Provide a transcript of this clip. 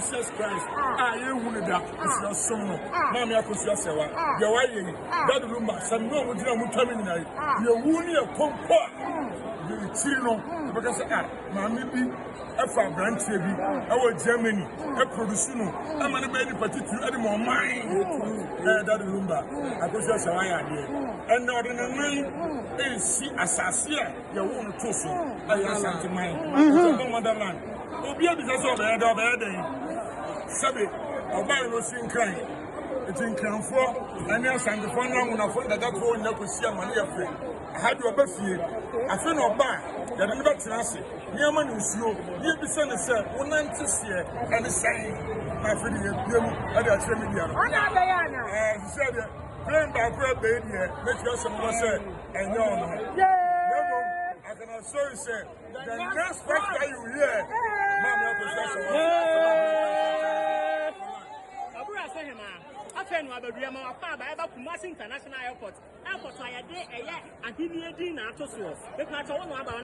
Jesus Christ a yɛnhu no da nso yɛsom no. Maame Akosua Sɛwa, deɛ wayɛ yi, Daddy Lumba, sɛ me ne ɔmo gyina ɔmo twa me nyinaa yi, yɛwu ne yɛkɔ mpo a, deɛ akyiri no, yɛbɛka sɛ ah, maame bi ɛfa aberanteɛ bi ɛwɔ Germany ɛproduce no ɛma no bɛyɛ nipa titiri ɛde ma ɔman. Ɛyɛ Daddy Lumba, Akosua Sɛwa ayɛ adeɛ. Ɛnna ɔde ne nan ɛresi asase a yɛwoo no to so, ɛyɛ Asanteman, mm-hmm. Motherland. Obi abisa sɛ ɔbɛyɛ dɛ ɔbɛyɛ dɛn, sɛbe ɔbaa no si Nkran, nti Nkranfoɔ ɛne Asantefoɔ ne Amonafoɔ dadafoɔ nyina kɔsi ama ne yɛ fɛ. Aha deɛ ɔba fie afe na ɔba a, yɛde no bɛtena ase nneɛma no nsuo ne yɛbisa ne sɛ wonante seɛ ɛne sɛn, na afei de yɛbie mu ɛde akyerɛ media no. Ɛɛ sisɛ deɛ plane baako ɛbɛyi deɛ mɛtumi asɛm wɔ sɛ ɛnyɛ ɔno, na mmom I can assure you sɛ the next fact that you hear, Maame Akosua sɛ Ɔbura sɛ hema afei no abadua ma wakɔ aba ɛba Kumasi International Airport, airport a yɛde ɛyɛ ahenni din na ato soɔ. Mepa kyɛ wo na aba.